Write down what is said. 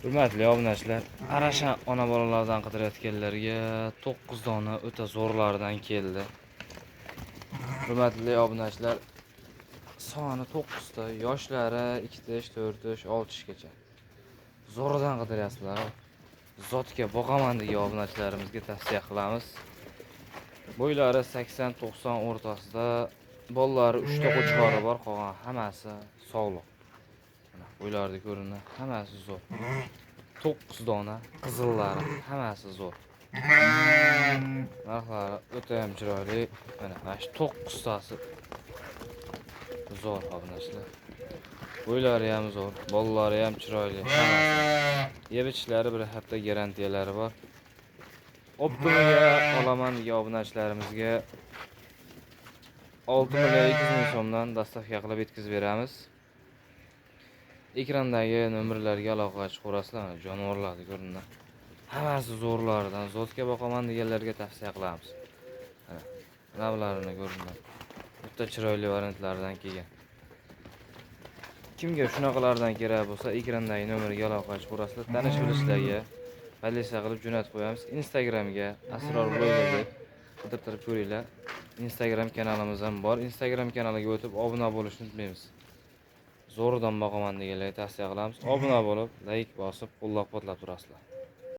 Hurmatli obunachilar, Arashan ona bolalardan qidirayotganlarga 9 dona o'ta zo'rlaridan keldi. Hurmatli obunachilar, soni 9 ta, yoshlari 2 tish, 4 tish, 6 tishgacha. Zo'ridan qidiryapsizlar. Zotga boqaman degan obunachilarimizga tavsiya qilamiz. Bo'ylari 80-90 o'rtasida, bolalari 3 ta qo'chqori bor, qolgan hammasi sog'liq. Mana bo'ylarida ko'rinadi, hammasi zo'r. 9 dona qizillari, hammasi zo'r. Narxlari o'ta ham chiroyli. Mana shu 9 tasi zo'r obunachilar. Bo'ylari ham zo'r, bolalari ham chiroyli, hammasi. Yeb ichishlari bir hafta garantiyalari bor. Optimiga olaman degan obunachilarimizga 6 million 200 ming so'mdan dostavka qilib yetkazib beramiz. Ekrandagi nomerlarga aloqaga chiqaverasizlar. Mana jonivorlarni ko'rinadi. Hammasi zo'rlaridan, zotga boqaman deganlarga tavsiya qilamiz. Mana bularni ko'rinadi. O'ta chiroyli variantlardan kelgan. Kimga shunaqalardan kerak bo'lsa, ekrandagi nomerga aloqaga chiqaverasizlar. Tanish bilishlarga politsiya qilib jo'natib qo'yamiz. Instagramga Asror bloger deb qidirtirib ko'ringlar. Instagram kanalimiz ham bor. Instagram kanaliga o'tib obuna bo'lishni unutmaymiz. Zo'ridan boqaman deganlarga tavsiya qilamiz. Obuna bo'lib, like bosib, qo'llab-quvvatlab turasizlar.